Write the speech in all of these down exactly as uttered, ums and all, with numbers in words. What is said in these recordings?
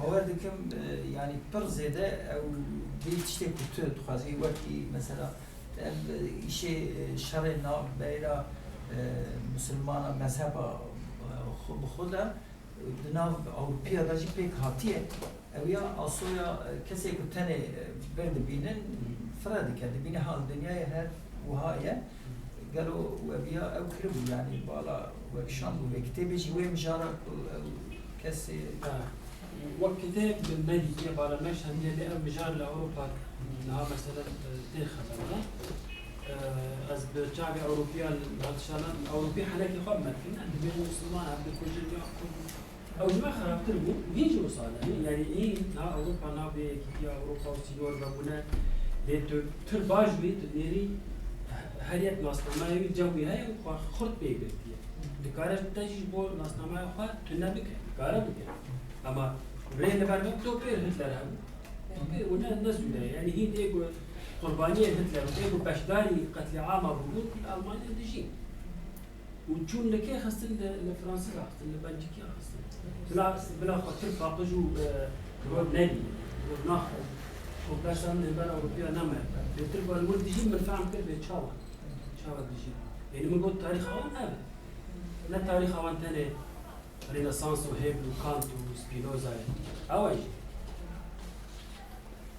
Bawer dikim, e, yanî pir zêde ew vê tiştê ku tu dixwazî, wekî mesela ev, e, îşê, e, şerê navbeyra, e, misilmana mezheba, e, xwe bi xwe de, e, di nav Ewropiya de jî pêk hatiye. Ew ya asoya, e, kesê ku tenê, e, vir dibînin, fire dike, dibîne ha li dinyayê her wiha ye. Gelo we viya ew kiribû, yanî bala we kişandibû vê kitêbê jî wê mijara ku ew kesê Ha. Wek kitêb min nedîtiye, bala me şandiye lê ev mijar li Ewropa niha mesela, e, tê xeber de. E, ez bi çavê Ewropiya li hildişanan, Ewropî henekê xwe bi me dikine, dibê hûn Misliman hev dikujin ya Kurd. Ew ji me xerabtir bû, hîn jî wisa ne. Yanî hîn niha Ewropa nabê yekîtiya Ewropa û sînor vebûne, lê tu pir baş bî, tu nêrî her yek nasnameya wî cem wî heye û xwe xurt pê girtiye. Dikare te jî ji bo nasnameya xwe tune bike, dikare bike. Ama rê li ber min to pêr Hitler hebû. Pê û ne, ne zû ne. Yanî hîn ê ku qurbaniyê Hitler û ê ku beşdarî qetlîama bûbûn, li Almanya dijîn. Û çûn li kê xistin? Li, li Fransîza xistin, li Belcîkiya xistin. Bila, bila xwe pir paqij û, e, rol nedî, rol naxwe. Kompleksa min li ber Ewropiya name. Bêtir ku li wir dijîn, min fehm kir bê çawa. Çawa dijîn. Yanî min got tarîxa wan ev e. Ne tarîxa wan tenê Rênesans û Hegel û Kant û Spinoza ye. Ew e jî.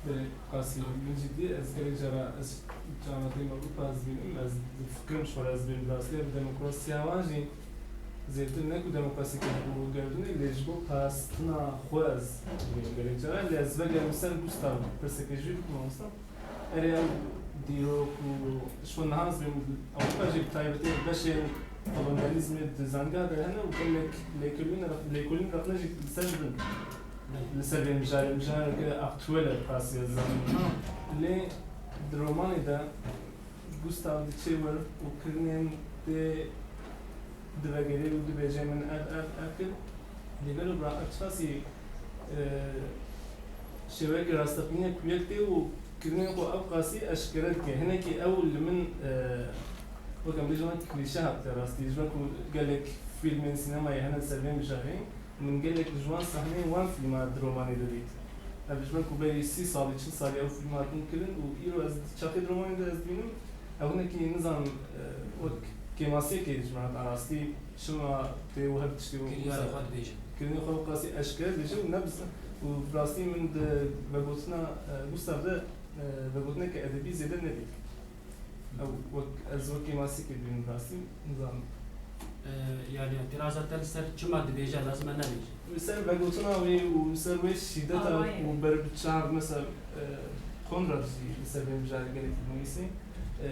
Belê, qasî, min jî dî, ez gelek cara, ez çawa têm Ewropa ez bînim, ez difikirim ji xwe re ez bînim, rastî ev demokrasiya wan jî zêdetir ne ku demokrasiyeke bi gerdûnê, lê ji bo parastina xwe ez dibînim gelek cara, lê ez vegerim ser Gustav, pirseke ji wî bikim, mamosta. Erê, ew dîrok û ji xwe niha ez bînim, Ewropa jî bi taybetî beşên kolonyalîzmê di zanîngeha de hene û gelek lêkolîn, lêkolîn rexne jî li ser dibin. Li ser vê mijarê, mijareke aktuel e, qasî ez zanim. Lê di romanê de Gustav diçe wir û kirinên tê divegerê û dibêje, min ev, ev, ev kir. Lê gelo bira ev çasî, e, şêweyeke rasteqînî ye ku yek tê û kirinên xwe ew qasî eşkere dike. Hinekî ew li min, e, wek em bêjin, wek klîşe hatiye rastî. Ji ber ku gelek fîlmên sînemayê hene li ser vê mijarê. Min gelek ji wan sahneyên wan fîlma di romanê de dît. Ev ji ber ku berî sî salî, çil salî ew fîlma hatin kirin û îro ez di çaxê di romanê de ez dibînim, ew hinekî nizanim, e, wek kêmasiyekê ji min hat arastî, çima tê û her tiştê û Kiryarê xwe dibêje. Kirinê xwe bi qasî eşkere dibêje û ne bi, û bi rastî min di vegotina, e, Gustav de, e, vegotineke edebî zêde nedît. Ew wek, ez wek kêmasîkê dibînim rastî, nizanim. Ee, yani, tiraza te li ser çima dibêje, lazim e nebêje? Li ser vegotina wî û li ser wê şîdeta Awayê. Û ber bi çav, mesela, e, Konrad jî li ser vê mijarê gelekî dinivîsî. E,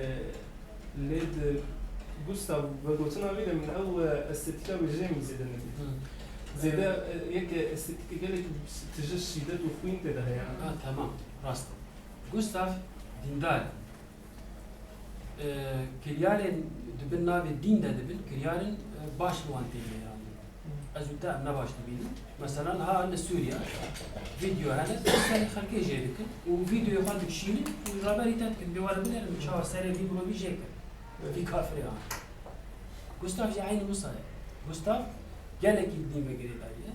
lê di Gustav vegotina wî de min ew, e, estetîka wê jê min zêde nedît. Hı. Zêde, e, yek estetîkê gelekî tije şîdet û xwîn tê de heye. Ha, tamam, rast. Gustav dîndar e. E, kiryarên di bin navê dîn de dibin, kiryarên, e, baş li wan tên mêrandin. Ez û te em ne baş dibînin. Mesela niha li Sûriye vîdeo hene, serê xelkê jê dikin û vîdeoyê xwe dikişînin û raberî te dikin, bê were binêrin çawa serê vî mirovî jê kir. Vî kafirê an. Gustav jî eynî wisa ye. Gustav gelekî li dîn ve girêdayî ye.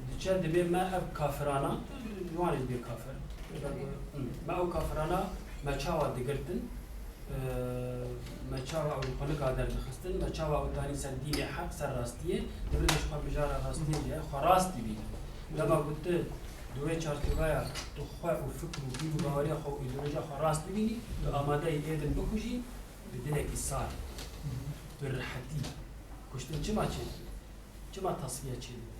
Diçe dibê me ev kafirana, ji wan jî dibê kafir. Me ew kafirana me çawa digirtin, e, me çawa ew ji xwe nika derdixistin, me çawa ew tanî ser dînê heq, ser rastiyê, divê ji xwe mijara rastiyê jî xwe rast dibînin. Dema ku tu di wê çarçovaya tu xwe û fikr û bîr û baweriya xwe û îdeolojiya xwe rast dibînî, tu amade yî êdin bikujî, bi dilekî sar, bi rihetî. Kuştin çima çêdibin? Çima tasfiye çêdibin?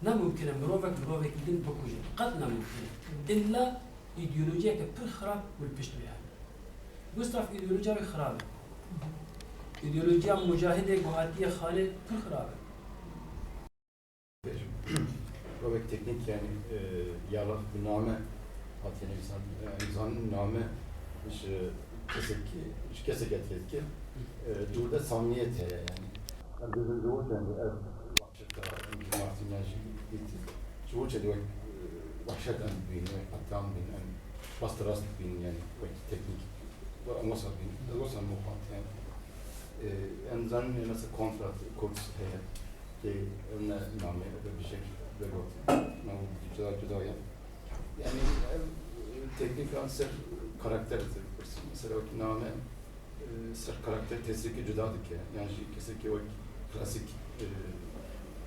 Ne mumkin e mirovek mirovekî din bikuje. Qet ne mumkin e. Îlla îdeolojiyeke pir xirab û li pişt wê hene. Gustav îdeolojiya wê xirab e. Îdeolojiya mujahidê ku hatiye xanê pir xirab e. Mirovek teknîk, yani, e, ya laf bi name hatiye nivîsan, e, em zanin name ji kesekî, ji kesekê tê dike, e, dûr de samiyet heye, yani. Em dibin ji wek em ev wahşeta em ji Martînya jî dît, ji wek wek, e, wahşet em dibînin, wek qetliam dibînin, em bast rast dibînin, yani, wek teknîk, em wesa dibînin, wesa muqat, yani. E, em zanin, mesela, Konrad Kurz heye. Tê ew ne namê, ev bijek vegot. Me û Cuda cuda ye. Yani ev, e, teknîkan ser karakter dipirsî. Mesela wek name, e, ser karakter tesîreke cuda dike. Yan jî kesekî wek klasîk, e,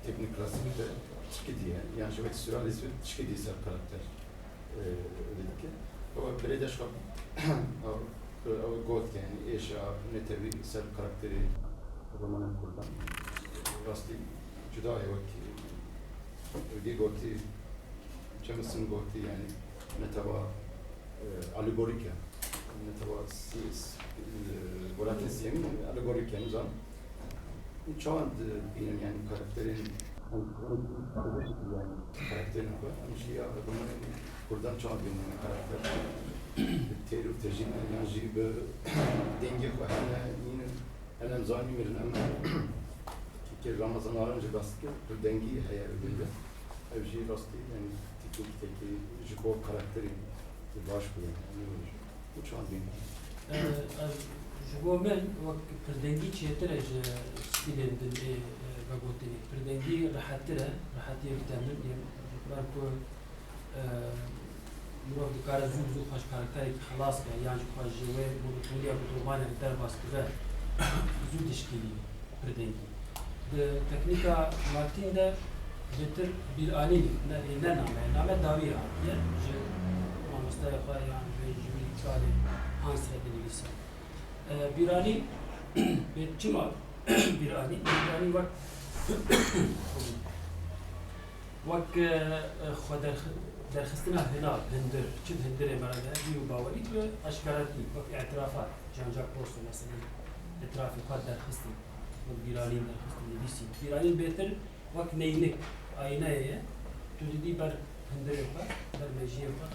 teknîk klasîk de tişkî diye. Yan jî wek surrealîst ve tişkî diye ser karakter, e, öyle dike. Ama belê de şka, ew, ew got yani êşa netewî ser karakterê romanên kurdan. Rastî cuda ye wek, e, wekî gotî, Jameson gotî, yani netewa, e, alegorîk e. Netewa si-, s-, e, welatên sêyemîn alegorîk e, nizam. Çawan dibînin, yani karakterên, yani karakterên xwe, em jî ya romanên kurdan çawan dibînin, yani karakter têr û tejîn e, yan jî bi dengê xwe hene, nînin. Em, em zanîn mirin, em kekê Ramazan Aran jî baskir, pirdengî heye evinde. Ev jî rastî, yani teknîkekî ji bo karakterê baş bûye. Em ê were jî. Û çawan bînin? Ev, ev ji bo min wek pirdengî çêtir e ji stîlên din ê, e, vegotinê. Pirdengî rehettir e, rehetiyê vitamin, yê ber ku e, mirov dikare zû bi zû xwe ji karakterekî xilas ke, yan jî xwe ji wê monotoniya ku di romanê de derbas dibe, zû dişkînî pirdengî. Di teknîka Martîn de bêtir bîranîn, ne, ne name, name dawî hatiye, ji mamosteyê xwe yan jî ji wî kalê Hans re dinivîse. E, bîranîn, bê çima bîranîn? Bîranîn wek Wek, e, e, xwe derx-, derxistina hinav, hindir, çi di hindirê me re de bî û bawerî bi eşkera tî, wek îtirafat, Jean-Jacques Rousseau, mesela, îtirafê xwe derxistin, wek bîranîn derxistin, nivîsî. Bîranîn bêtir wek neynik, aynayê ye, tu didî ber hindirê xwe, ber mejiyê xwe,